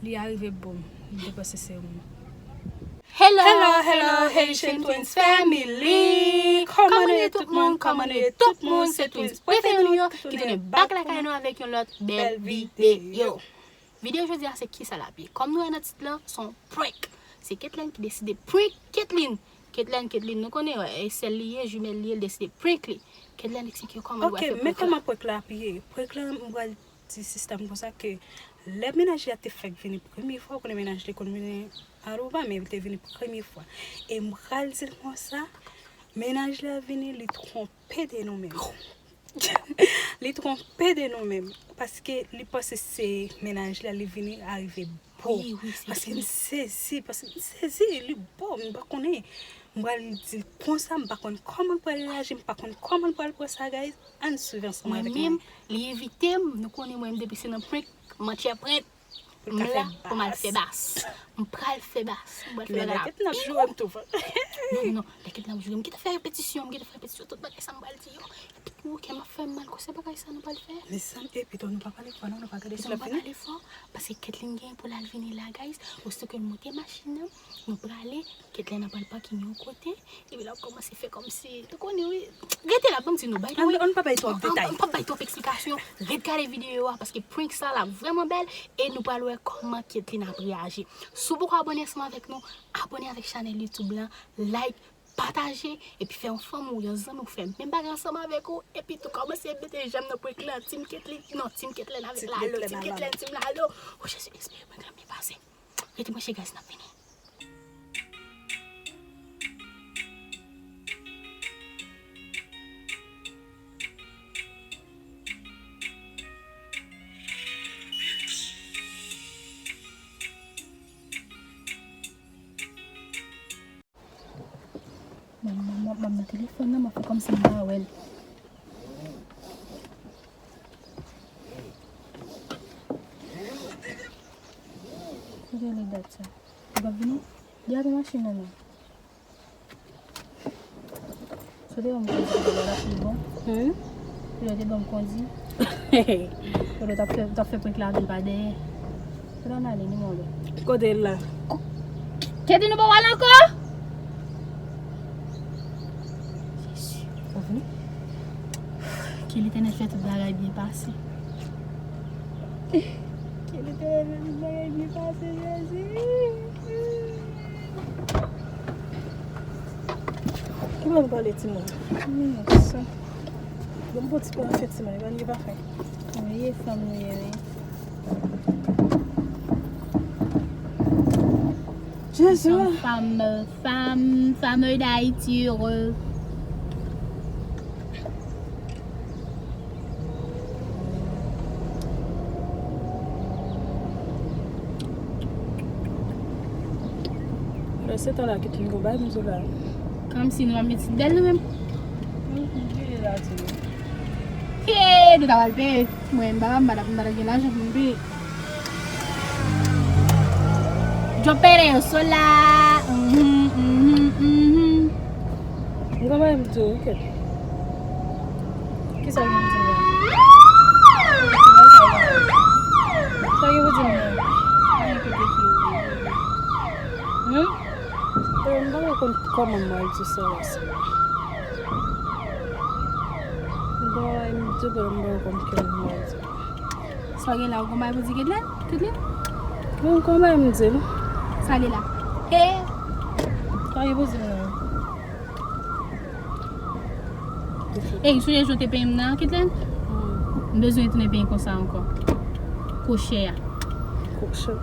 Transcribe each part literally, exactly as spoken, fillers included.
Li arive bon. M te panse se ou. Hello, hello, Haitian Twins Family! Kòman nou ye tout moun? Kòman nou ye tout moun? Se twins prefere nou yo ki tounen back lakay nou avèk yon lòt bèl videyo. Videyo jodi a se kisa l ap ye? Kòm nou wè nan tit lan, se yon prank. Se Ketlen ki deside prank Ketlen. Ketlen, Ketlen, nou konnen, e sè l li ye, jimèl li ye, l deside prank li. Ketlen eksplike yo kòman l pral fè prank la. Ok, men kòman prank la ap ye. Prank la, m pral di sistèm konsa ke lè mennaj li a te fèk vini premye fwa, ou konnen mennaj li konn vini alouba, men li te vini premye fwa. E m pral di l konsa, mennaj li a vini, li twonpe de nou menm. Li twonpe de nou menm, paske li panse se mennaj li a, li vini arive bo. Wi, wi, se vre. Paske m sezi, paske m sezi, li bo, m pa konnen. M pral di l konsa, m pa konn kòman l pral reyaji, m pa konn kòman l pral pran sa, guys. Ann swiv ansanm avèk mwen. Mwen menm, li envite m, nou konnen mwen menm depi se nan prank, m antyè prèt. M la pou m al fè bas. M pral fè bas. M pral fè bagay la. Lè Ketlen ap joure m tou. Non, non, non. Lè Ketlen ap joure m, m gentan fè repetisyon, m gentan fè repetisyon tout bagay sa m pral di yo. Epi pou kè m ap fè m mal konsa bagay sa nou pral fè. Mezanmi, epi tou nou pa pale fò non, nou pa gade si l ap vini. Mezanmi, pa pale fò, paske Ketlen gen pou l al vini la, guys. Osito ke l monte machin nan, nou prale, Ketlen ap al pakin yon kote, epi l ap kòmanse fè kòmsi, nou konnen wi. Rete la, ban m di nou, by the way. Ann, ann pa bay twòp detay. Ann pa bay twòp eksplikasyon. Ret gade videyo a, paske prank sa la vrèman bèl, e nou pral wè kòman Ketlen ap reyaji. Si w poko abòne ansanm avèk nou, abòne avèk chanèl YouTube lan, like, pataje, epi fè yon fanmi w, yon zanmi w fè menm bagay ansanm avèk ou, epi tou kòmanse mete j'aime nan prank lan, Team Ketlen, non, Team Ketlen avèk Lalo, Team Ketlen, Team Lalo. O Jezi, espere prank lan byen pase. Rete branche, guys, n ap vini. Mwen, mwen, mwen, mwen nan telefòn nan, mwen fè kòmsi m pa wè l. Kote li dat sa? Li p ap vini? Li ap nan machin nan, non. Sou te ban m kondi, kote lòt ap pi bon. Hmm? Kote lòt te ban m kondi. Kote lòt ap fè, t ap fè prank la vin pa dèyè. Kote n ale, ni mwen lè. Kote l la? Ko-, Kedi nou pa w al ankò? Jezi. Ou vini? Ke Letènèl fè tout bagay byen pase. Ke Letènèl fè tout bagay byen pase, Jezi. Kouman nou pale timoun? Minit sa. Bon, bon ti pran fè timoun, li pa, li pa fè. Wi, fanm nou ye, wi. Jezi. Fanm, fanm, fanm d'Haïti heureux. Lè se tan la ki te gwo bay m sou la. Kòmsi nou pa met ti bèl nou menm. Hee, nou ta pral peye. Mwen, m pa, m pa, m pa gen lajan pou m peye. Yo pereo sola. Mhm, mhm, mhm. M konprann m tou, ok. Kisa w gen pou di m la? Sa w gen pou di m la? Anyen ki te ki. Hmm? E, m pa konn kòman m pral di sa la, sè. M pa, m di, m pa konn kòman m pral di. Sa w gen la, ou gen bagay pou di Ketlen? Ketlen? Bon, kòman m di l? Sa li la. E? Sa w gen pou di m la? Ey, sonje jou te penyen m nan, Ketlen? Hmm. M bezwen tounen penyen konsa ankò. Kwochè a. Kwochè.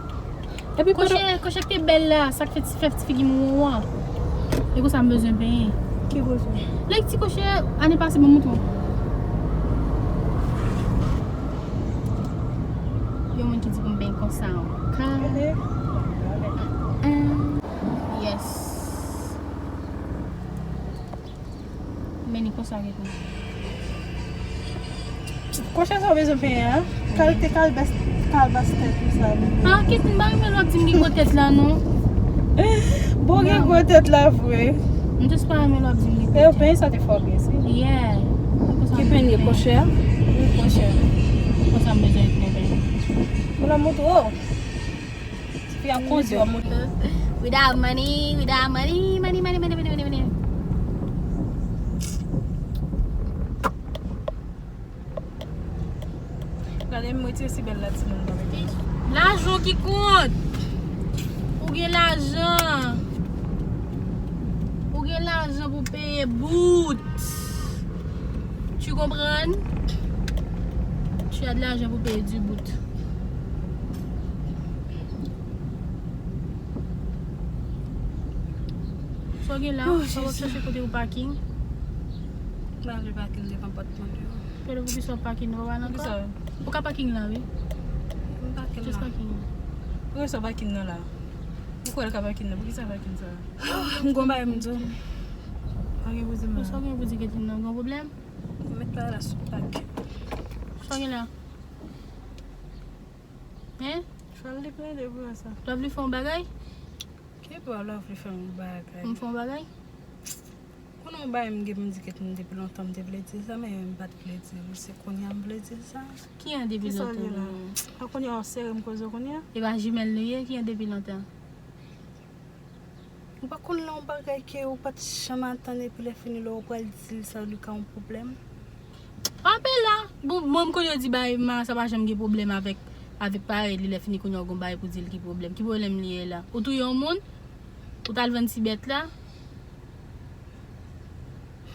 Epi kwochè, kwochè ki te bèl la, sa k fè ti, fè ti figi m won an. E konsa m bezwen penyen. Ki kwochè? Lè ti kwochè, ane pase, ban m montre w. Yon moun ki di pou m penyen konsa ankò. Yes. Men li konsa ret mwen. Kwochè sa w bezwen penyen an? Kalite kalbas, kalbas tèt ou sa. Ah, Ketlen, m pa renmen lè w ap di m gen gwo tèt la, non. Bon, gen gwo tèt la vre. M just pa renmen lè w ap di m gen gwo tèt. E w penyen sa te fè w byen, si? Yeah. Ki penyen, kwochè? Wi, kwochè. Konsa m bezwen penyen. Moun nan montre w. Without money, without money, money, money, money, money, money. Gade m retire si bèl la timoun nan. Lajan ki kont. Ou gen lajan. Ou gen lajan pou peye bout. Tu comprends? Tu as de l'argent pour payer du bout. Sa w gen la? Sa w ap chache kote pou paking? M pa vle paking devan pòt mwen deyò. Kote pou ki sa w paking? Ou pa nan kò? Ou ka paking la, wi. M paking la. Just paking la. Pou ki sa w paking nan la? Ou kwè l ka paking nan? Pou ki sa paking sa? M gon bagay m di w. Pa gen pou di m la. Sa w gen pou di Ketlin nan? Gon pwoblèm? Mèt pa la sou paking. Sa w gen la? Hein? Fè l li plede pou sa. L ap li fè yon bagay? Ki bò l ap li fè yon bagay? M fè yon bagay? Konnen yon bagay m gen pou m di Ketlin depi lontan, m te vle di l sa, men m pa t vle di l. Se kounye a m vle di l sa. Kijan depi lontan? Ki sa w ye la? A kounye a w sere m koze w kounye a? E pa jimèl nou ye? Kijan depi lontan? Ou pa konn lè yon bagay ke ou pa t janm atann epi lè fini lè ou pral di l sa li ka yon pwoblèm? Anpil la. Bon, mwen m konn yo di bagay Mara sa pa janm gen pwoblèm avèk, avèk parèy li, lè fini kounye a ou gon bagay pou di l ki pwoblèm. Ki pwoblèm li ye la? Ou touye yon moun? Ou t al vann ti bèt la?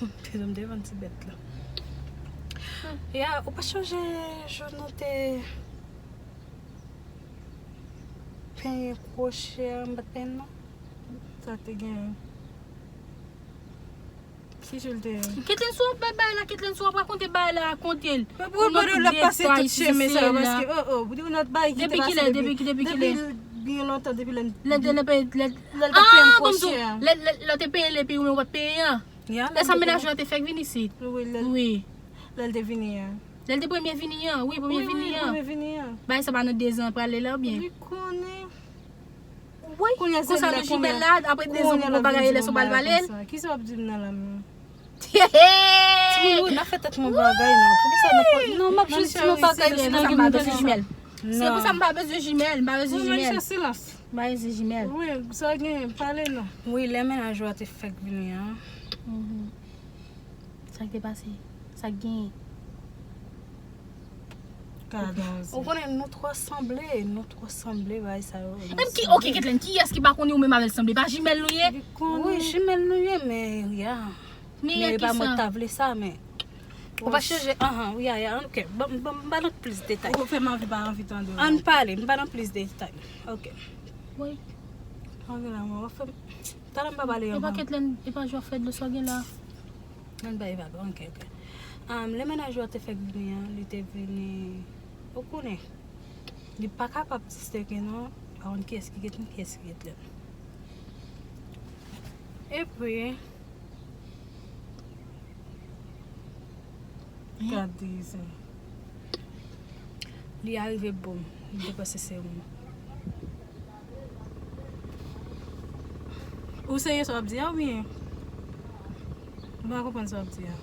Te janm te vann ti bèt la. Ya, ou pa chonje jou nou te penyen kwochè a, m pa t penyen l non. Sa te gen. Ki jou l te ye? Ketlin, si w ap bay bagay la, Ketlin, si w ap rakonte bagay la, rakonte l. Men pou ou mande l ap pase tout chemen sa yo, paske, oh, oh, pou di yon lòt bagay ki te pase depi, depi, depi byen lontan, depi lè, lè, lè, lè, lè, lè l t ap peye m kwochè a. Lè, lè, lè w te peye l epi ou menm ou pa t peye an. Lè sa mennaj la te fèk vin isit. Wi, lè, wi. Lè l te vini an. Lè l te premye vini an, wi, premye vini an. Wi, wi, premye vini an. Bagay sa pa nan dezan prale la oubyen? Li konnen. Wi, konsa nou jimèl la, apre dezan pou bagay lè sa w pral pale l. Kisa w ap di m nan la menm? Timoun, wi, n ap fè tèt mwen bagay non. Poukisa nou pa, non, m ap jis di nou bagay, timoun, nou pa bezwen jimèl. Se pou sa m pa bezwen jimèl, m pa bezwen jimèl. M pa bezwen jimèl. Wi, sa gen, pale non. Wi, lè mennaj ou a te fèk vini an. Mhm. Sa k te pase? Sa k genyen? Ou konnen nou twò sanble, nou twò sanble, bagay sa yo. Menm ki, oke, Ketlin, kiyès ki pa konnen ou menm avè l sanble? Pa jimèl nou ye? Wi, jimèl nou ye, men, ya. Men e pa mwen ki ta vle sa, men. Ou pa chanje, anhan, wi, ya, ya, oke. Ban, ban, ban nou plis detay. Ou fè m anvi pa anvi tande w. Ann pale, m ba nou plis detay. Oke. Wi. Anvi la, mwen, w ap fè m, talè m pa pale ankò. E pa Ketlin, e pa Jofèd, lè sa w gen la. Ann bay vag, ok, ok. Um, lè mennaj ou a te fèk vini an, li te vini, ou konnen, li pa kapab distenge non, pa konn kiyès ki Ketlin, kiyès ki Ketlin. Epi, gade sa. Li arive bon, li te panse se ou. Ou serye sa w ap di a oubyen? M pa konprann sa w ap di a.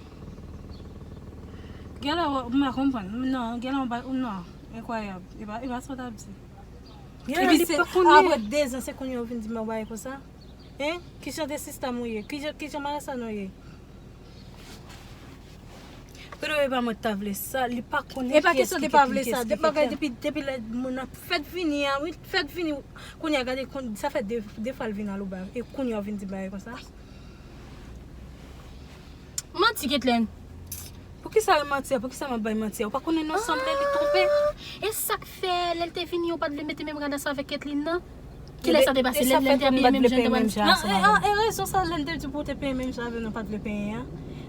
Genlè w, m pa konprann. Non, genlè w pa, non. Enkwayab. E pa, e pa sa w t ap di. Epi se apre dezan, se kounye a w vin di m yon bagay konsa? Hein? Ki jan de sistèm ou ye? Ki jan, ki jan marasa nou ye? Pedro, e pa mwen t ta vle sa, li pa konnen kiyès ki Ketlin, kiyès ki Ketlin. Depi, depi lè moun nan fèk vini an, wi, fèk vini, kounye a gade, sa fè de, de fwa l vin Aloba, e kounye a w vin di bagay konsa. Manti, Ketlin. Poukisa w manti a? Poukisa m ap bay manti a? Ou pa konnen nou sanble, li twonpe? E sa k fè, lè l te vini, ou pa t vle mete menm rad ansanm avèk Ketlin nan? Kilè sa te pase? Lè, lè l te abiye menm jan, te pral. E rezon sa, lè l te di pou w te peye menm jan avè l, nou pa t vle peye an.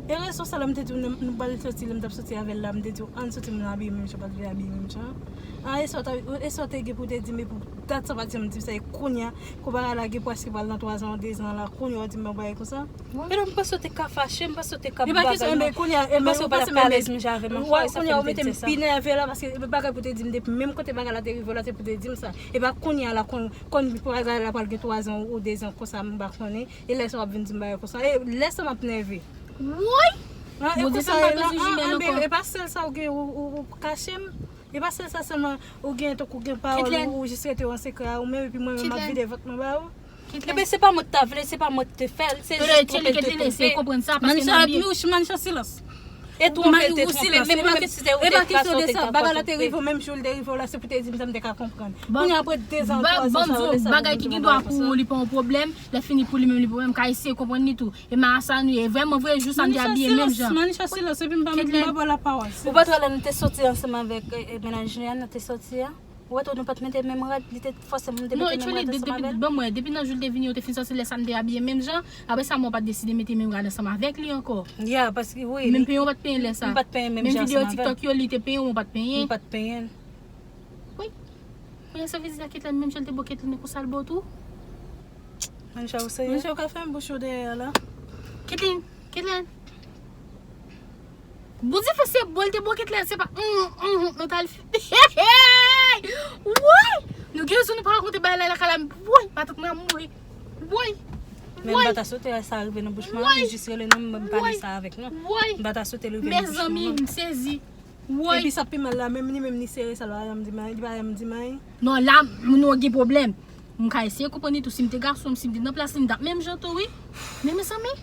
E rezon sa, lè m te di w, nou, nou pral soti, lè m t ap soti avè l la, m te di w, ann soti, nou abiye menm jan, pa t vle abiye menm jan. A, e sa w ta, e sa w te gen pou w te di m, e pou dat sa w pa t janm di m sa, e kounye a, konpare a la gen prèske pral nan twa zan, de zan la, kounye a w di m yon bagay konsa. Wi. Epi m panse w te ka fache, m panse w te ka bagay, non. M panse w pa t ap alèz menm jan avè m ankò, e sa fè m te di sa. Pi nève la, paske bagay pou te di m depi menm kote bagay la te rive w la, se pou te di m sa. E pa kounye a la, konn, konn bagay la pral gen twa zan ou de zan konsa, m pa konnen. E lè sa w ap vin di m bagay konsa. E lè sa m ap nève. Woy! An, e konsa e la, an, anben, e pa sèl sa ou gen, ou, ou, ou kache m. E pa sèl sa sèlman ou gen, tankou gen pawòl ou, ou jis rete an sekrè a ou menm, epi mwen menm m ap vide vant mwen ba ou. Ebyen, se pa mwen ki ta vle, se pa mwen ki te fè l, se jis twonpe l te twonpe. Manisha, silans. E twonpe l te twonpe, men mwen menm si se ou te ka sa, ou te ka twonpe. Bagay la te rive w menm jou l te rive w la, se pou te di m sa m te ka konprann. Kounye a apre de zan, twa zan sa yo, lè sa pou di m bagay ki gen dwa pou ou, li pa yon pwoblèm, lè fini pou li menm, li pa yon pwoblèm, ka eseye konprann li tou. E Marasa nou ye. Vrèman vre, jou sa m te abiye menm jan. Manisha, silans, epi m pa, m pa ba w lapawòl. Ou pa t wè lè nou te soti ansanm avèk, e, e, mennaj li a, nou te soti a? Ou wè tou, nou pa t mete menm rad, li te fòse m, m te mete menm rad ansanm avè l. Non, actually, depi, depi, bon, mwen, depi nan jou l te vini, yo te fin soti, lè sa m te abiye menm jan. Apre sa, mwen pa t deside mete menm rad ansanm avèk li ankò. Ya, paske, wi. Menm penyen, w pa t penyen lè sa. M pa t penyen menm jan ansanm avè l. Menm videyo TikTok yo, li te penyen, mwen pa t penyen. M pa t penyen. Wi. Kounye a sa vle di la Ketlen menm jan l te bo Ketlen konsa l bo tou. Manisha, ou serye? Manisha, ou ka fèmen bouch ou dèyè a la. Ketlen, Ketlen. Bondye fè se bo l te bo Ketlen, se pa, mm, mm, nou t al fi. Woy! Nou gen jou nou pa rakonte bagay la lakay la, woy, matant mwen ap mouri. Woy! Men m pa ta swete sa rive nan bouch mwen, li jis rele non m, m pale sa avèk non. M pa ta swete l rive nan bouch mwen non. Mezanmi, m sezi. Woy. Epi sa pi mal la, menm li menm li sere sa, li pa janm di m anyen, li pa janm di m anyen. Non, la, nou gen pwoblèm. M ka eseye konprann li tou, si m te gason, si m te nan plas li, m t ap menm jan tou, wi. Men mezanmi.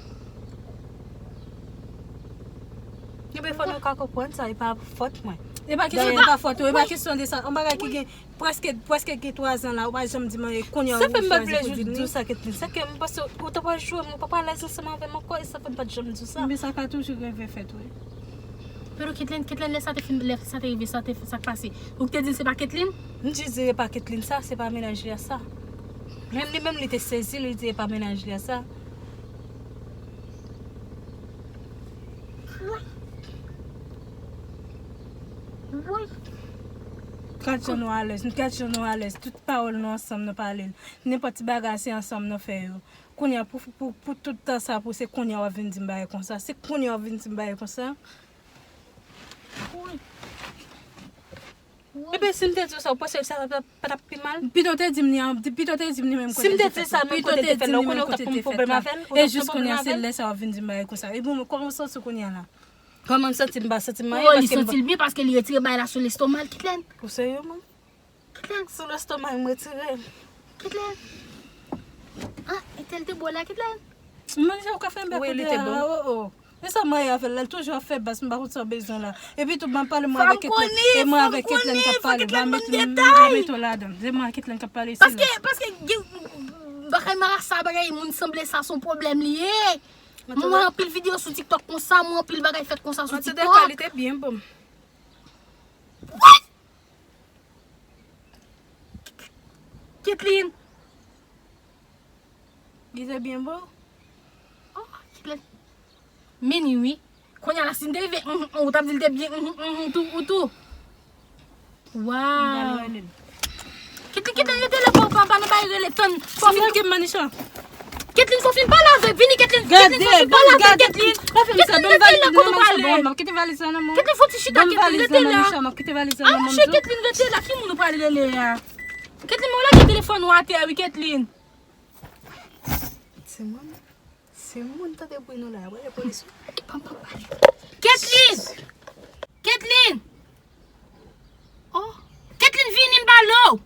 Ebyen, fò nou ka konprann sa, e pa fòt mwen. E pa kesyon de pa fòt ou, e pa kesyon de sa. Yon bagay ki gen Prèske, prèske gen twa zan la, ou pa janm di m anyen, kounye a ou chwazi pou di m li. Sa fè m pa t vle di w sa, Ketlen. Se ke m panse ou te pral jwe m, ou pa pral alèz ansanm avè m ankò, e sa fè m pa t janm di w sa. Men sa ka toujou rive fèt, wi. Pero Ketlen, Ketlen, lè sa te fin, lè sa te rive, sa te, sa k pase? Ou te di l se pa Ketlen? M jis di l e pa Ketlen sa, se pa mennaj li a sa. Menm li menm li te sezi, li di e pa mennaj li a sa. Woy. Gad jan nou alèz, gad jan nou alèz. Tout pawòl nou ansanm nou pale l. Nenpòt ti bagay se ansanm nou fè yo. Kounye a pou, pou, pou tout tan sa pou se kounye a w ap vin di m bagay konsa. Se kounye a w ap vin di m bagay konsa. Woy. Ebyen, si m te di w sa, ou panse sa pa t ap pi mal? Pito w te di m li an, pito w te di m li menm kote l te fèt la. Si m te di sa menm kote l te fèt la, ou konnen ou t ap pran pwoblèm avè l? E jis kounye a, se lè sa w ap vin di m bagay konsa. Ebyen, kòman w santi w kounye a la? Kòman m santi m? M pa santi m anyen. Oh, li santi l byen paske li retire bagay la sou lestoma l, Ketlen. Ou serye, man? Ketlen. Sou lestoma m retire l. Ketlen. Ah, e tèl te bo la, Ketlen. Manje ou ka fè m bèk ou deyò a, oh, oh. E sa m rayi avè l la, l toujou ap fè bas, m pa konn sa w bezwen la. Epi tou, m ap pale mwen avèk Ketlen, e mwen avèk Ketlen k ap pale, m pa met, m pa met w ladan. Se mwen ak Ketlen k ap pale, silans. Paske, paske, bagay marasa, bagay moun sanble sa, se yon pwoblèm li ye. Mwen wè anpil videyo sou TikTok konsa, mwen anpil bagay fèt konsa sou TikTok. Antouka, li te byen bon. What? Ketlen. Li te byen bon? Oh, Ketlen. Mini, wi. Kounye a la, si m te rive, mm, mm, ou t ap di l te byen, mm, mm, mm, tou, ou tou. Wow. Ketlen, Ketlen, rete la, pa, pa, pa nan bay rele, tann. Fò fin lage m, Manisha. Ketlen, fò fin pale avè, vini, Ketlen. Ketlen, fò fin pale avè, Ketlen. Pa fè m sa, ban m valiz nan men m, m ap kite valiz la nan men w. Ketlen, fò ti chita, Ketlen, rete la. Ban m valiz la, Manisha, m ap kite valiz la nan men w. Ah, monchè, Ketlen, rete la, ki moun ou pral rele a? Ketlen, men w lage telefòn ou atè, wi, Ketlen. Timoun, timoun, tande bri nou la, wè lapolis. Ketlen! Ketlen! Oh, Ketlen, vini m pale w!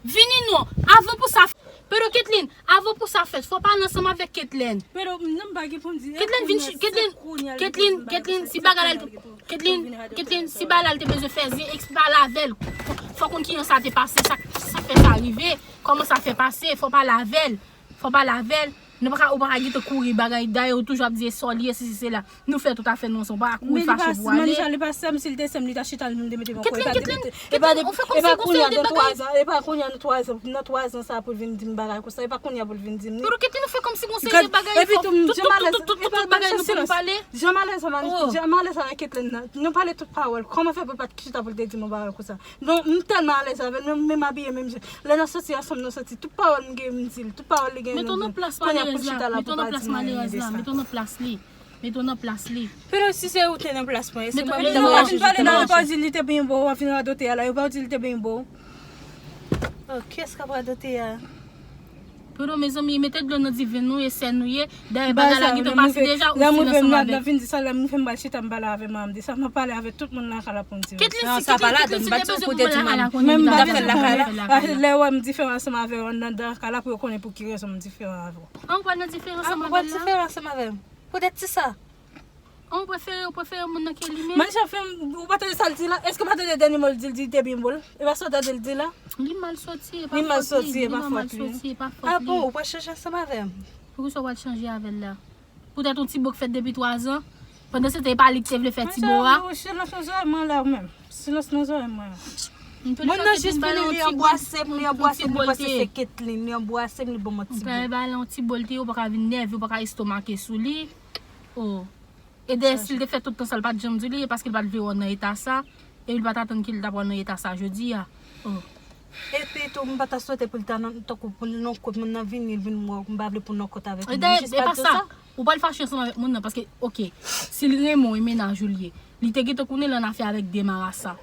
Vini non, avan pou sa fèt. Pero Ketlen, avan pou sa fèt, fò w pale ansanm avèk Ketlen. Pero, non, m pa gen pou m di. Ketlen, vin, Ketlen, Ketlen, Ketlen, si bagay la, Ketlen, Ketlen, si bagay la te bezwen fè zen, eksplike, pale avè l. Fò, fò konn kijan sa te pase, sa, sa fè sa rive, kòman sa fè pase, fò pale avè l. Fò pale avè l. Nou pa ka, ou pa ka gentan kouri bagay. Dayè, ou toujou ap di e sè w li ye, sesi, sela. Nou fè tout afè nou ansanm, ou pa ka kouri fache pou w ale. Manisha, li pa sè m, si l te sè m, li ta chita, li menm te mete men kò. Ketlen, Ketlen, Ketlen, ou fè kòmsi ou gonfle de bagay. E pa kounye a, nan twa zan, e pa kounye a, nan twa zan, nan twa zan sa pou l vin di m bagay konsa, e pa kounye a pou l vin di m li. Pero Ketlen, ou fè kòmsi gonfle de bagay. Epi tou, jan m alèz, tout bagay nou pou nou pale. Jan m alèz avèk Ketlen nan, nou pale tout pawòl. Kòman fè pou l pa t chita pou l te di m yon bagay konsa? Non, m tèlman alèz avè l, menm, menm abiye menm jan. Lè n ap soti ansanm, nou soti. Tout pawòl m gen, m di l. Tout pawòl li gen, nou di l. Kounye a pou l chita la pou pa di m anyen de sa. Mete w nan plas li. Mete w nan plas li. Pero si se ou te nan plas mwen, se mwen menm. Yo pa vin pale la, yo pa di li te byen bo, w ap vin radote a la, yo pa di li te byen bo. Oh, kiyès k ap radote a? Pardon, mezanmi, mete dlo nan diven nou, e sè nou ye. Dayè, bagay la gentan pase deja, ou silans ansanm avè l. Lè m rive, m vin di sa, lè m rive, m pral chita, m pale avè manman m de sa, m ap pale avè tout moun lakay la pou m di yo. Ketlin, si te, Ketlin, si te bezwen pou mwen lakay la konnen, m ta fè l lakay la. Lè w wè m diferan ansanm avè w anndan lakay la, pou yo konnen pou ki rezon m diferan avè w. An, ou pral nan diferan ansanm avè l la? Diferan ansanm avè m. Poutèt ti sa. An, ou prefere, ou prefere moun nan ke li menm? Manisha, fè m, ou pa tande sa l di la? Èske ou pa tande dènye mo l di, l di te byen bo l? E pa sa w tande l di la? Li mal soti, e pa fòt li. Li mal soti, e pa fòt li. Li mal soti, e pa fòt li. Ah bon, ou pral chanje ansanm avè m? Poukisa w pral chanje avè l la? Poutèt yon ti bo k fèt depi twazan? Pandan se tan, e pa li ki te vle fè ti bo a? Silans nan zòrèy mwen la ou menm. Silans nan zòrèy mwen. Moun nan jis vini, li anbwase m, li anbwase m, li panse se Ketlin, li anbwase m, li ban m yon ti bo. Ou pa ba l yon ti bo, l te, ou pa ka vin nève, ou pa ka estomake sou li. Oh. E dayè, si l te fè tout tan sa, l pa t janm di w li, e paske l pa t vle wè w nan eta sa, epi l pa t atann ke l t ap wè w nan eta sa jodi a. Oh. Epi tou, m pa ta swete pou l ta nan, tankou pou l nan kont moun nan vini, l vin wè w, m pa vle pou l nan kont avèk moun. E dayè, e pa sa. Ou pral fache ansanm avèk moun nan, paske, oke, si l renmen w, e mennaj ou l ye. Li te gentan konnen l annafè avèk de marasa.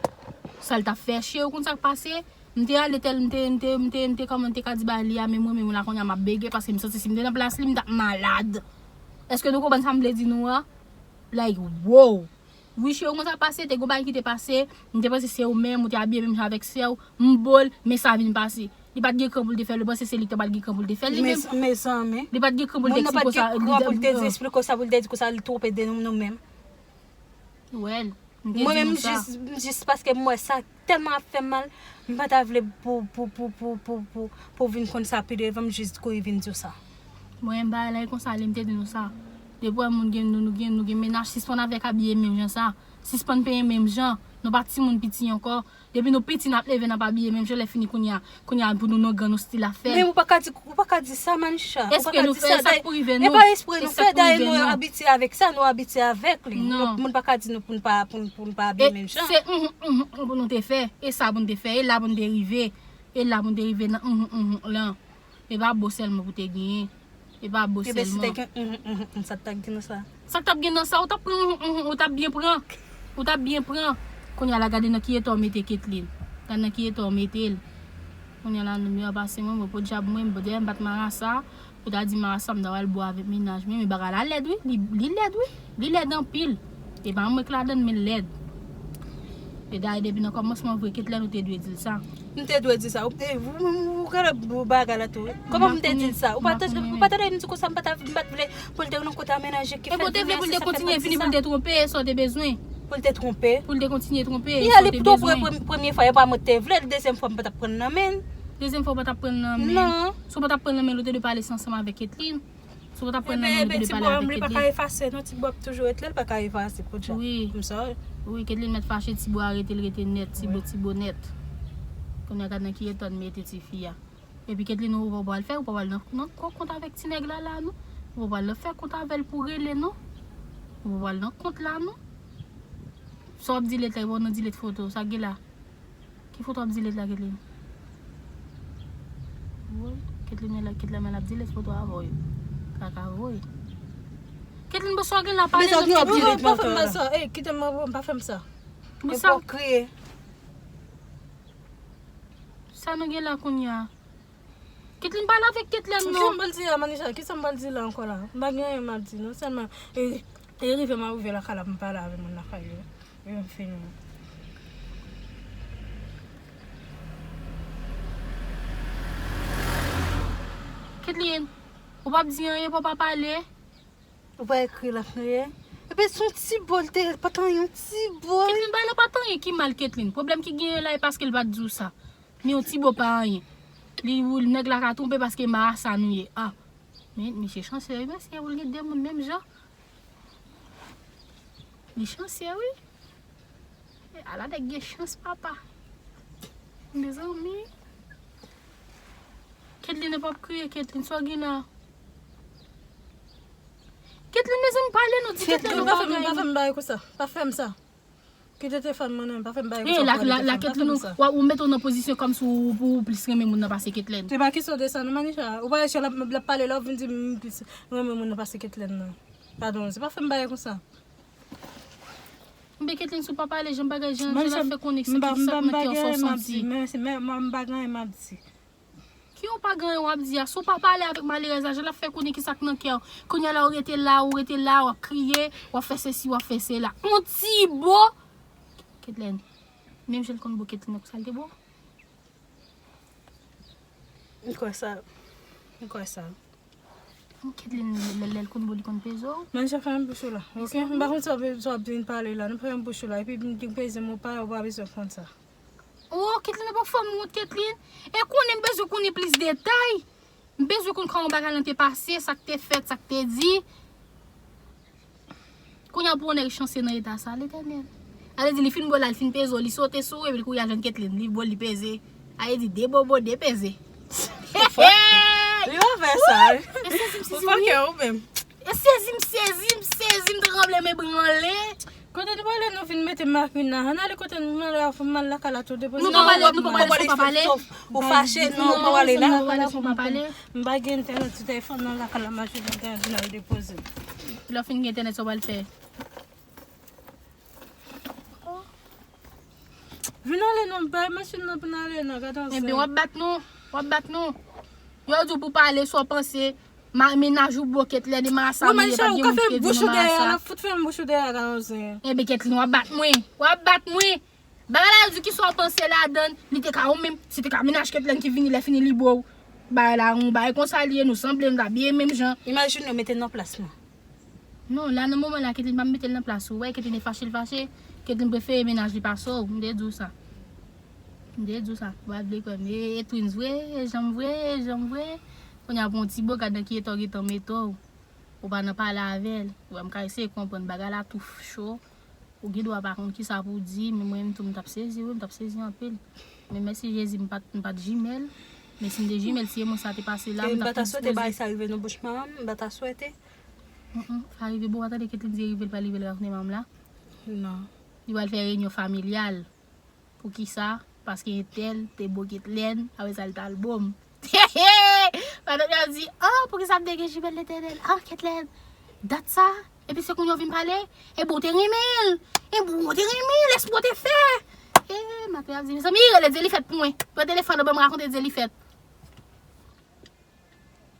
Sa l t ap fè, cheri, ou konn sa k pase? M te ale tèl, m te, m te, m te, m te kòman, m te ka di bagay li a, men mwen menm la kounye a m ap bege, paske m santi si m te nan plas li, m t ap malad. Èske nou konprann sa m vle di nou a? Like, wow! Wi, cheri, ou konn sa k pase, te gon bagay ki te pase, m te panse se ou menm, ou te abiye menm jan avèk sè w, m bo l, men sa vin pase. Li pa t gen kran pou l te fè l, ou panse se li k ta pral gen kran pou l te fè l li menm? Mezanmi. Li pa t gen kran pou l te eksplike w sa, li te, pou l te di, eksplike w sa, pou l te di konsa, li twonpe de nou, nou menm. Well, m te di nou sa. Mwen menm, jis, jis paske m wè sa tèlman ap fè m mal, m pa ta vle pou, pou, pou, pou, pou, pou, pou w vin konn sa pi devan, m jis kouri vin di w sa. Mwen, m pa ale konsa, li m te di nou sa. Depi w wè moun gen, nou, nou gen, nou gen mennaj, sispann avèk abiye menm jan sa. Sispann penyen menm jan. Nou pa timoun piti ankò. Depi nou piti, n ap leve, n ap abiye menm jan, lè fini kounye a, kounye a pou nou nan gran, nou still ap fè l. Men ou pa ka di, ou pa ka di sa, Manisha. Ou pa ka di sa. Espre nou fè, e sa k pou rive nou. E pa espre nou fè, dayè nou abitye avèk sa, nou abitye avèk li. Non. Moun pa ka di nou pou n pa, pou n, pou n pa abiye menm jan. E se, mhm, mhm, mhm, pou nou te fè, e sa pou n te fè, e la pou n te rive, e la pou n te rive nan, mhm, mhm, lan. E pa bo sèlman pou te genyen. E pa bo sèlman. Ebyen, si te gen, mhm, mhm, mhm, sa t ap gen nan sa? Sa k t ap gen nan sa? Ou t ap pran, mhm, mhm, ou t ap byen pran. Ou t ap byen pran. Kounye a la, gade nan ki eta w mete Ketlin. Gade nan ki eta w mete l. Kounye a la, nonm yo ap pase mwen, mwen podyab mwen, dayè m pa t marasa. Ou ta di marasa, m ta pral bo avèk mennaj mwen, men bagay la lèd wi, li, li lèd wi. Li lèd anpil. E pa mwen k ladann, men l lèd. E dayè depi nan kòmansman vre, Ketlin ou te dwe di l sa. M te dwe di sa. Ou, e, ou, ou, ou gade bagay la tou wi. Kòman m te di l sa? Ou pa tande, ou pa tande m di konsa m pa ta, m pa t vle pou l te nan kont a mennaj ki fè l vini a se sa fè m pa di sa. E bon, ou te vle pou l te kontinye vini pou l te twonpe, e sa w te bezwen. Pou l te twonpe. Pou l te kontinye twonpe, e sa w te bezwen. Li ale pou twonpe premye fwa, e pa mwen ki te vle l, dezyèm fwa m pa t ap pran l nan men l. Dezyèm fwa w pa t ap pran l nan men l. Non. Si w pa t ap pran l nan men l, ou te dwe pale sa ansanm avèk Ketlin. Si w pa t ap pran l nan men l, ou te dwe pale avèk Ketlin. Ebyen, ti bo a, li pa ka efase non, ti bo a ap toujou ret la, li pa ka efase, podyab. Wi. Konsa. Wi, Ketlin mèt fache, ti bo a rete, l rete nèt, ti bo, ti bo nèt. Kounye a gad nan ki eta n mete tifi a. Epi Ketlin, ou pa pral fè, ou pa pral nan, nan kont avèk ti nèg la la non. Ou pa pral nan fè kont avè l pou rele non. Ou pa pral nan kont la non. Sa w ap delete la, ou nan delete foto, sa k gen la? Ki foto w ap delete la, Ketlin? Woy, Ketlin men la, Ketlin men l ap delete foto avè w yo. Kaka voye. Ketlin, bon, sa w gen la, pale non, Ketlin. Mezanmi, w ap delete foto la. Ey, kite m, pa fè m sa. Bon, sa w kriye. Sa nou gen la kounye a? Ketlin, pale avèk Ketlin non. Kisa m pral di la, Manisha? Kisa m pral di la ankò la? M pa gen anyen m ap di non, sèlman, e, e rive m a rive lakay la pou m pale avè moun lakay yo. E m fini. Ketlin, ou p ap di anyen, ou p ap pale? Ou pa ekri l ap kriye? Epi se yon ti bo l te ye, l pa t anyen, yon ti bo l. Ketlin, bagay la pa t anyen ki mal, Ketlin. Pwoblèm ki genyen la, e paske l pa t di w sa. Men yon ti bo pa anyen. Li, ou, nèg la ka twonpe paske marasa nou ye. Ah. Men, misye chanse wi, mesye, pou l gen de moun menm jan. Li chanse wi. E, ala nèg gen chans, papa. Mezanmi. Ketlin, ou p ap kriye, Ketlin, sa w gen la? Ketlin, mezanmi, pale non, di Ketlin yon bagay. Pa fè m, pa fè m bagay konsa. Pa fè m sa. Kite telefòn mwen nan, pa fè m bagay konsa. E, la, la, la, Ketlin, ou, ou mete w nan pozisyon kòmsi ou, ou, ou plis renmen moun nan pase Ketlin. Se pa kesyon de sa, non, Manisha. Ou pa wè si l ap, l ap pale la, ou vin di m plis renmen moun nan pase Ketlin nan. Padon, se pa fè m bagay konsa. Enben, Ketlin, si w pa pale, jan bagay, jan, jan l ap fè konnen ki sa k nan kè w, sa w santi. Men, men, men, m pa gen anyen m ap di. Yo pa gen anyen w ap di a. Si w pa pale avèk malerèz la, jan l ap fè konnen kisa k nan kè w. Kounye a la, ou rete la, ou rete la, w ap kriye, w ap fè sesi, w ap fè sela. On ti bo. Ketlène. Menm jan l konn bo Ketlène, konsa l te bo. M kwè sa. M kwè sa. Ketlène, lè, lè l konn bo, li konn peze w. Men sa fèmen bouch ou la, ok? M pa konn sa w ap, sa w ap vin pale la. Nou fèmen bouch ou la. Epi m di peze m ou pa, ou pa bezwen konn sa. Oh, Ketlène, ou pa fè m wont, Ketlène. E konnen m bezwen konnen plis detay. M bezwen konn kòman bagay lan te pase, sa k te fèt, sa k te di. Kounye a pou yon nèg chanse nan eta sa, Letènèl. Ale di li fin bo la, li fin peze w, li sote sou ou, epi kounye a jwenn Ketlène, li bo l, li peze. Ale di de bobo, de peze. Li pa fè sa, wi. E sezi m sezi, wi. Ou fòkè ou menm. E sezi m sezi m sezi m tranble m ebranle. Kote nou prale, nou vin mete Marina? Ann ale kote nou, nou ale, fò m al lakay la tou depoze. Nou pa prale, nou pa prale, fò pa pale. Ou fache, non, ou pa prale la. Nou pa prale, fò pa pale. M pa gen entènèt sou telefòn nan lakay la, m a jwenn entènèt, vin al depoze. Lè w fin gen entènèt, sa w pral fè? Vin ale non, bay machin nan pou n ale non, gade ansanm. Ebyen, w ap bat nou, w ap bat nou. Yo di w pou pale, sa w panse, ma, mennaj ou bo Ketlène, e marasa m ye, pa t gen moun ki te di nou marasa. Ou ka fè bouch ou dèyè, l ap fout fèmen bouch ou dèyè, gade ansanm. Ebyen, Ketlène, w ap bat mwen, w ap bat mwen. Bagay la, yo di ki sa w panse ladan l, li te ka ou menm, si te ka mennaj Ketlène ki vini, lè fini li bo w. Bagay la, yon bagay konsa li ye, nou sanble, nou ta abiye menm jan. Imajine w mete l nan plas mwen. Non, la nan moman la, Ketlène pa mete l nan plas ou. Wè, Ketlène fache, l fache. Ketlène prefere mennaj li pase w. M te di w sa. M te di w sa. Ou pa vle kwè m. E, e twins vre, e janm vre, e janm vre. Kounye a pou yon ti bo, gad nan ki eta w gentan mete w. Ou pa nan pale avè l. Wè, m ka eseye konprann bagay la tou cho. Ou gen dwa pa konn kisa pou w di, men mwen menm tou m t ap sezi, wi, m t ap sezi anpil. Men mèsi Jezi, m pa t, m pa t jimèl. Men si m te jimèl, si e mwen sa te pase la, m t ap plis poze. M pa ta swete bagay sa rive nan bouch manman m, m pa ta swete. Mm, mm, sa rive, bon, w a tande Ketlène di rive, l pral rive, l rakone manman m la. Non. Li pral fè reyinyon familyal. Poukisa? Paske entèl te bo Ketlène, apre sa, l t al bo m. Madanm yo ap di, oh, poukisa m te gen jimèl Letènèl? Oh, Ketlène, dat sa? Epi se kounye a w vin pale? E bon, w te renmen l. E bon, w te renmen l, èske w te fè? E madanm yo ap di, mezanmi, rele Dyelifèt pou mwen. Pran telefòn nan, ban m rakonte Dyelifèt.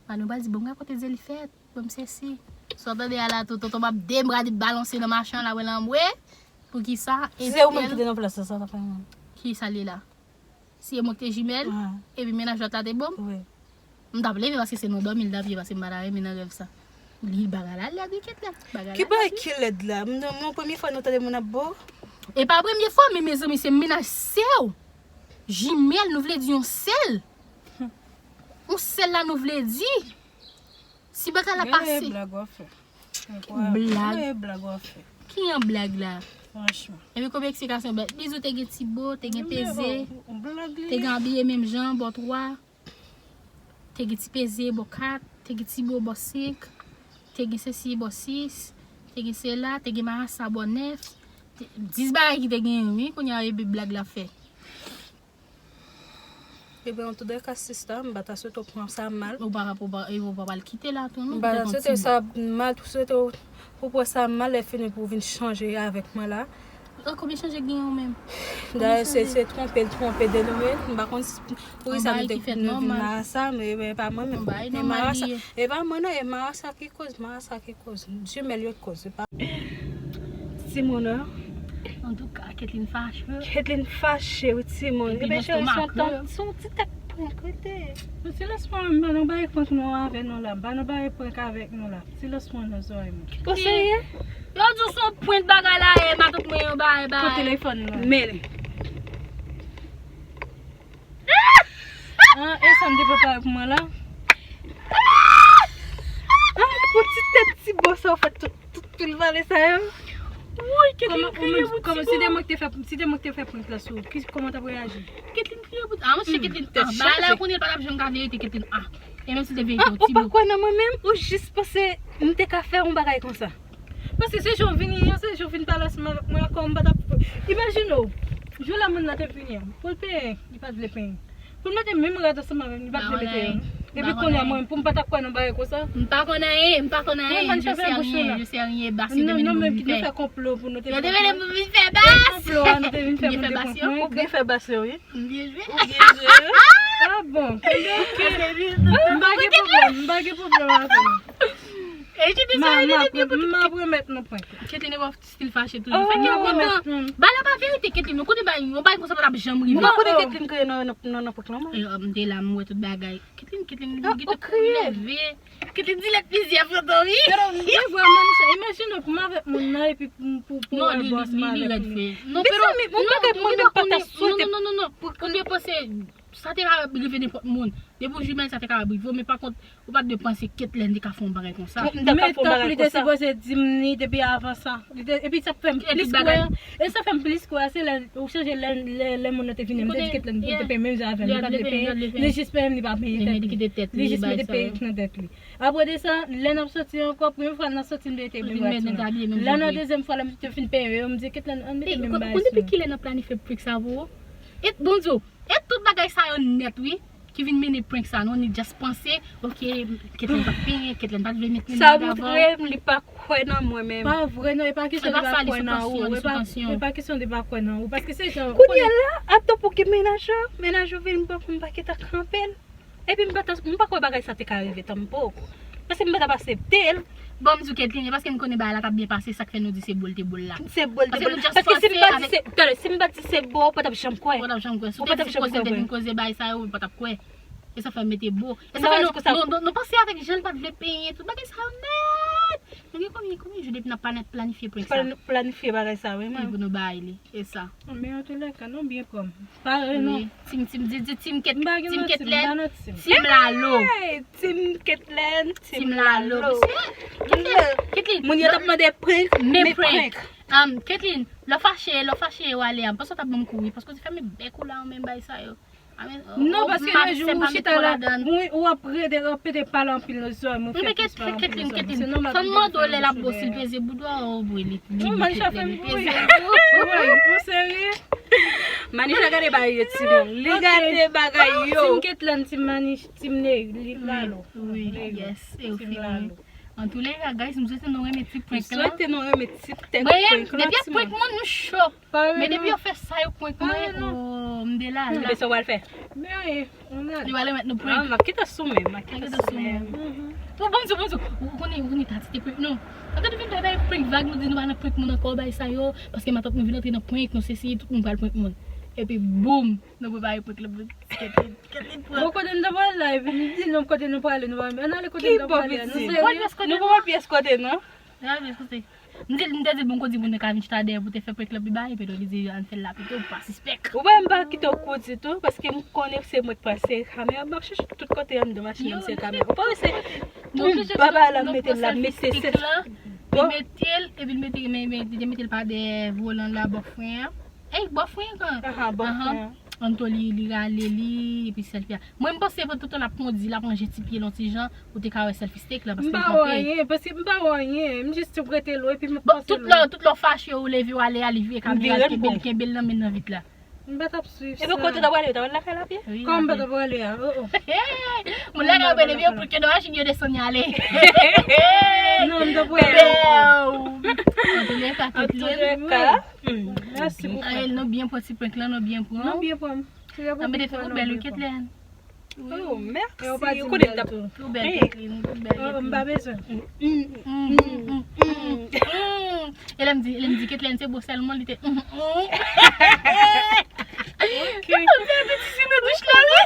Madanm yo pral di, ban m rakonte Dyelifèt. Ban m sesi. Sa w tande a la tou, tonton m ap de bra, li balanse nan machin la, wè l anmwe. Poukisa? Se ou menm ki te nan plas la, sa w t ap fè menm? Kisa l ye la? Si e mwen ki te jimèl, epi mennaj lòt la te bo m, m t ap leve paske se nan dòmi l t ap ye, paske m pa ta renmen nan rèv sa. Li bagay la lèd wi Ketlène. Bagay la lèd wi. Ki bagay ki lèd la? M, m, premye fwa nou tande moun ap bo? E pa premye fwa, men mezanmi, se mennaj sè w. Jimèl, nou vle di yon sèl. Yon sèl la nou vle di. Si bagay la pase. Gade blag w ap fè. Blag. Gade blag w ap fè. Ki yon blag la? Franchman. Epi konbyen eksplikasyon bèt? Bizou te gen ti bo, te gen peze, te gen abiye menm jan, bò twa, te gen ti peze, bò kat, te gen ti bo, bò senk, te gen sesi, bò sis, te gen sela, te gen marasa, bò nèf, te, dis bagay ki te genyen, wi, kounye a epi blag la fè. Ebyen, antoudèka, sista, m pa ta swete w pran sa mal. Ou pa, ou pa, e ou pa pral kite la tou, non? M pa ta swete sa mal, swete w, pou pran sa mal, lè fini pou w vin chanje avèk mwen la. An, konbyen chanje k genyen ou menm? Dayè, se, se twonpe l twonpe de nou menm. M pa konn si, poukisa nou te, nou vin marasa, men, men e pa mwen menm. E pa mwen non, e marasa ki koz, marasa ki koz. Jimèl yo koz, se pa. Timoun, an. Antouka, Ketlin fache. Ketlin fache, wi, timoun. Epi nan estomak mwen. Se yon ti tèt prank, rete. Men silans mwen, m pa nan bagay prank non avè nou la. M pa nan bagay prank avèk nou la. Silans mwen nan zòrèy mwen. O serye? Yo di w se yon prank bagay la ye, matant mwen yon bagay, bagay. Pran telefòn mwen. Men li. Ah, e sa m te prepare pou mwen la. Ah, pou ti tèt ti bò sa w fè tout, tout pil vale sa yo. Woy, Ketlin kriye pou ti bò. Kòman, si te mwen ki te fè, si te mwen ki te fè prank la sou ou, ki, kòman w t ap reyaji? Ketlin kriye pou, ah, monchè, Ketlin, ah, bagay la yo konnen l pa t ap janm ka verite, Ketlin, ah. E menm si te verite, yon ti bò. Ou pa kwè nan mwen menm, ou jis panse m te ka fè yon bagay konsa. Paske se jan w vini an, se jan w vin pale ansanm avèk mwen ankò, m pa t ap, imajine w, jou la moun nan te vini an, pou l penyen, li pa t vle penyen. Pou l mete menm rad ansanm avè m, li pa t vle mete yo. Epi kounye a mwen, pou m pa t ap kwè nan bagay konsa. M pa konn anyen, m pa konn anyen, je sais rien, je sais rien, bas yo te mete pou vin fè. Non, non, men nou fè konplo pou nou te vin fè. Yo te mete pou vin fè bas. Konplo a, nou te vin fè, nou te pran prank. Ou byen fè bas yo, wi. M byen jwe. Ou byen jwe. Ah bon, ok. M pa gen pwoblèm, m pa gen pwoblèm avè w. E jodi sa, m ap remèt nou prank. Ketline ap stil fache toujou. Fè kèk kontan. Bagay la pa verite, Ketline. Ou konnen bagay, yon bagay konsa pa t ap janm rive. M pa konnen Ketline kriye nan, nan, nan, nan prank lan, mwen. E, m te la, m wè tout bagay. Ketline, Ketline, li gentan leve. Ketline di lèt plizyè foto, wi. Pero, m te vwè Manisha, imajine w pou m avèk moun nan, epi pou, pou, pou wè bòs mwen avèk li. Mezanmi, yon bagay mwen menm pa ta swete. Non, non, non, non, non. Ou te panse sa te ka rive nenpòt moun. Depi w jimèl, sa te ka rive w, men pa kont, ou pa t dwe panse Ketline te ka fè yon bagay konsa. Men tank li te sipoze di m li depi avan sa. Li te, epi sa fè m plis kwè. E sa fè m plis kwè, se lè, ou sonje lè, lè, lè moun nan te vini, m te di Ketline pou l te peye menm jan avè m, li pa t vle peye. Li jis peye m, li pa peye tèt li. Li jis mete peyik nan tèt li. Apre de sa, lè n ap soti ankò, premye fwa n ap soti, m te mete menm rad sou mwen. La nan dezyèm fwa, lè m te fin peye yo, m di Ketline, ann mete menm bagay sou mwen. Depi kilè n ap planifye prank sa pou ou? E, Bondye, e tout bagay sa yo nèt, wi, ki vin mennen prank sa, non, ni just panse, ok, Ketline pa t penyen, Ketline pa t vle met menm rad avè w. Sa montre m li pa kwè nan mwen menm. Pa vre, non, e pa kesyon li pa kwè nan ou, e pa, e pa kesyon li pa kwè nan ou, paske se jan, ou konnen. Kounye a la, atanpou ki mennaj ou, mennaj ou vin bò pou m pa gentan kanpe l. Epi m pa ta, m pa kwè bagay sa te ka rive tanpou. Paske m pa t ap aksepte l. Bon, m di w Ketline, e paske m konnen bagay la t ap byen pase, sa k fè nou di se bo l te bo l la. Se bo l te bo l. Paske si m pa di se, tande, si m pa di se bo, ou pa t ap janm kwè. Ou pa t ap janm kwè. Si w te di koze m te vin koze bagay sa yo, ou pa t ap kwè. E sa fè m mete bo. E sa fè nou, nou, nou, nou panse avèk jan l pa t vle penyen, tout bagay sa yo nèt. Nou gen konbyen, konbyen jou depi n ap planifye prank sa? Planifye bagay sa, wi, mwen. Pou nou bay li. E sa. Men antoulèka, nou byen pran m. Pare non. Wi. Team, team, di, di, team Ket-, team Ketline, team Lalo. Hey, team Ketline, team Lalo. Ketline, Ketline. Moun yo t ap mande prank, men prank. Um, Ketline, lè w fache, lè w fache, w ale a, m panse w t ap ban m kou wi, paske w te fèmen bèk ou la, ou menm bay sa yo. Non, paske yon jou ou chita la, ou, ou ap rete, ap pete pale anpil nan zòrèy mwen, fè plis pale anpil nan zòrèy mwen. Se nòmal pou m fè yon jou. Fò m mande w lè l ap bo, si l peze bouda w, ou vwe li, li peze bouda w. Ou serye? Manisha gade bagay yo, timoun. Li gade bagay yo. Team Ketline, team Manish, team Ney, li Lalo. Wi, yes, e ou fini. Antoulèka, guys, m swete nou renmen ti prank lan. M swete nou renmen ti tèt prank lan, timoun. Mwen, depi ap prank moun, m cho. Men depi yo fè sa yo prank mwen, oh, m de la la. Kisa w pral fè? Men anyen, on ale. Li pral remèt nou prank. Ah, m ap kite sou men, m ap kite sou men. Oh, bon, bon, bon, ou konnen, ou konnen Tati te prank nou. An tande vin fè bay prank vag, nou di nou pa nan prank moun ankò, bay sa yo, paske matant nou vin antre nan prank, nou sesi, tout moun pral prank moun. Epi, boum, nou prepare prank la, Ketline, Ketline prank. Bon, kote nou ta pral la, epi nou di nou kote nou prale, nou pa, ann ale kote nou ta prale a, nou serye? Nou pa pral pyès kote, non? M di, m te di l, bon, kote moun nan ka vin chita dèyè pou te fè prank lan pi ba, epi li di, ann fè l la pito, pou pa sispèk. Ou wè, m pa kite w kouri tou, paske m konnen se mwen k pase kamera, m ap chèche tout kote anndan machin nan, m se kamera. Ou pa wè se yon baba la, m mete l la, m mete sèt. Li mete l, epi l mete, men, men, li te mete l pa dèyè volan la, bò fren an. Ey, bò fren an. Aha, bò fren an. Anto li, li rale li, epi sèlfi a. Mwen, m panse pandan tout tan l ap kondi, l ap ranje ti pye l yon ti jan, ou te ka wè sèlfi stick la, paske l kanpe. M pa wè anyen, paske m pa wè anyen. M jis tou rete lwen, epi m panse lwen. Bon, tout lè, tout lè w fache, ou leve, w ale a, li vire kamera, l kenbe l, kenbe l nan men nan vit la. M pa t ap swiv sa. Epi kote w ta prale, w ta pral lakay la pye? Kòman m pa t ap prale a? Oh, oh. Moun lakay yo prale, epi yo pran ke nan machin, yo desann, y ale. Non, m t ap prale. Antoulèka, Ketline. Mèsi pou prank lan. Nou byen pran ti prank lan, nou byen pran. Nou byen pran. Anben, te fè ou bèl wi, Ketline. Oh, mèsi. Ou konnen m t ap tou bèl, Ketline, ou bèl. Oh, m pa bezwen. E lè m di, lè m di Ketline se bo sèlman, li te. Ok. M te repetisi nan douch la, wi.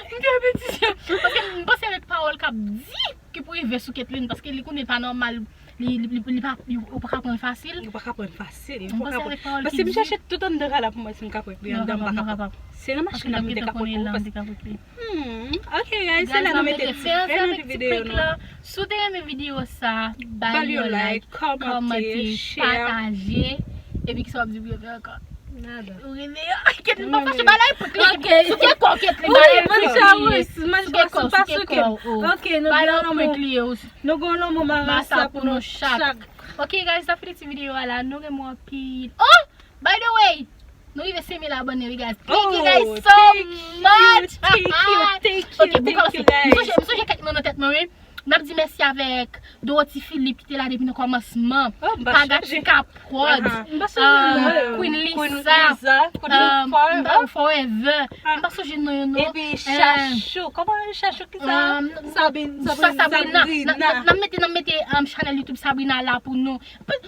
M te repetisi. Paske m panse avèk pawòl k ap di ki pou rive sou Ketline, paske li konnen pa nòmal. Li, li, li, li pa, li, ou pa ka pran l fasil. Ou pa ka pran l fasil. Ou pa ka pran l. Paske m chache tout anndan kay la pou m wè si m ka prank li anndan, m pa kapab. Se nan machin nan m te ka prank ou, paske. Hmm, ok, guys, se la nou mete ti fen nan ti videyo nou. Si w te renmen videyo sa, ba li yon like, kòmante, pataje. Epi kisa w ap di pou yo fè ankò? Nada. Ou renmen yo? Ketline pa fache, ba l prank li. Sou kè kò w, Ketline, ba l prank li. Sou kè kò, sou kè kò. Ok, nou gen yon lanmou. Nou gen yon lanmou marasa pou nou chak. Ok, guys, sa fini ti videyo a la. Nou renmen w anpil. Oh! By the way, nou rive senk mil abòne, wi, guys. Thank you, guys, so much. Thank you, thank you, thank you, guys. Ok, m sonje, m sonje kèk non nan tèt mwen, wi. N ap di mèsi avèk Dorothy Philippe ki te la depi nan kòmansman. Paga Tika Prod, Queen Lisa, Forever. M pa sonje non yo non. Epi Chachou. Kòman Chachou ki sa? Sabrina. N ap mete, n ap mete chanèl YouTube Sabrina la pou nou.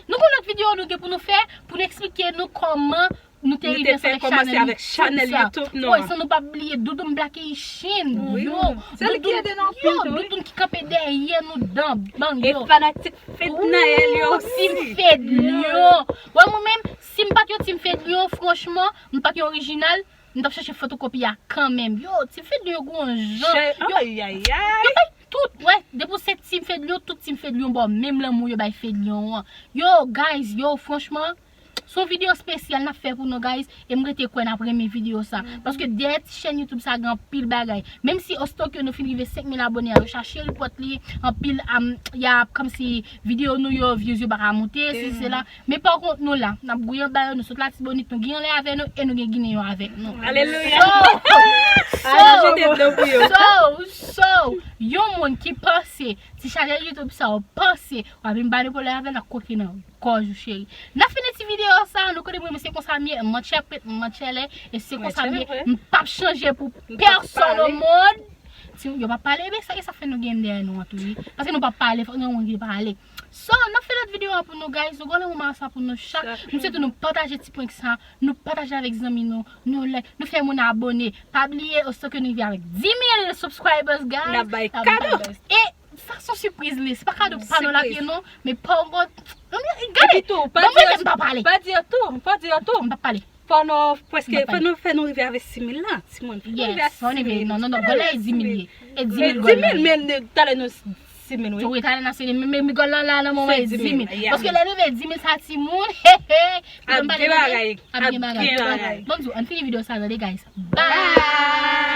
Nou gen lòt videyo nou gen pou nou fè, pou nou eksplike nou kòman nou te rive ansanm avèk chanèl YouTube nou an. San nou pa bliye Doudoun Black Haitian. Yo, se li ki ede nou anpil tou. Doudoun ki kanpe dèyè nou dan bang yo. E fanatik Fednaelle yo osi. Team Fedlion. Wè mwen menm, si m pa t yon Team Fedlion, franchman, m pa t yon orijinal, m t ap chache fotokopi a kanmenm. Yo, Team Fedlion yo gwo jan. Yo bay tout, wè, depi w se Team Fedlion, tout Team Fedlion ba w menm lanmou yo bay Fedlion an. Yo, guys, yo, franchman, se yon videyo espesyal n ap fè pou nou, guys, e m rete kwè n ap renmen videyo sa. Paske dèyè ti chèn YouTube sa gen anpil bagay. Menm si ositoke nou fin rive senk mil abone a, yo chache repòt li, anpil, y ap kòmsi videyo nou yo, views yo pa ka monte, si se la. Men pa kont nou la, n ap gouye anba yo, nou sot Latibonit, nou gen anlè avè nou e nou gen Ginen yo avèk nou. Alelouya. So, so, so, yon moun ki panse ti chanèl YouTube sa w panse w ap vin ba nou pwoblèm avè l, n ap kontre nan gòj ou cheri. N ap fini ti videyo sa, nou konnen mwen se konsa m ye, m mantchè pwet, m mantchè lè, e se konsa m ye, m p ap chanje pou pèsonn o mond. Yo p ap pale, men sa, e sa fè nou gen m dèyè nou an tou wi. Paske nou p ap pale, fòk gen yon moun ki pale. So, n ap fè lòt videyo a pou nou, guys. Nou gen yon moman sa pou nou chak. M swete nou pataje ti prank sa, nou pataje avèk zanmi nou, nou like, nou fè moun abone. Pa bliye, ositoke nou rive avèk dis mil subscribers, guys, n ap bay kado. E sa se yon sipriz li, se pa kado pa nou l ap ye non, men pa yon bon. Epi tou, pa di yo tou, pa di yo tou, pa di yo tou. M p ap pale. Fò nou prèske, fò nou fè nou rive avèk sis mil la, timoun. Fò nou rive a sis mil. Non, non, non, gòl la e dis mil ye. E dis mil gòl la ye. Men talè nou sis mil wi. Wi, talè n ap sis mil, men gòl la la nan moman e dis mil. Paske lè nou rive dis mil sa timoun, he he. Ap gen bagay. Ap gen bagay. Bon, ann fini videyo sa tande, guys. Bye.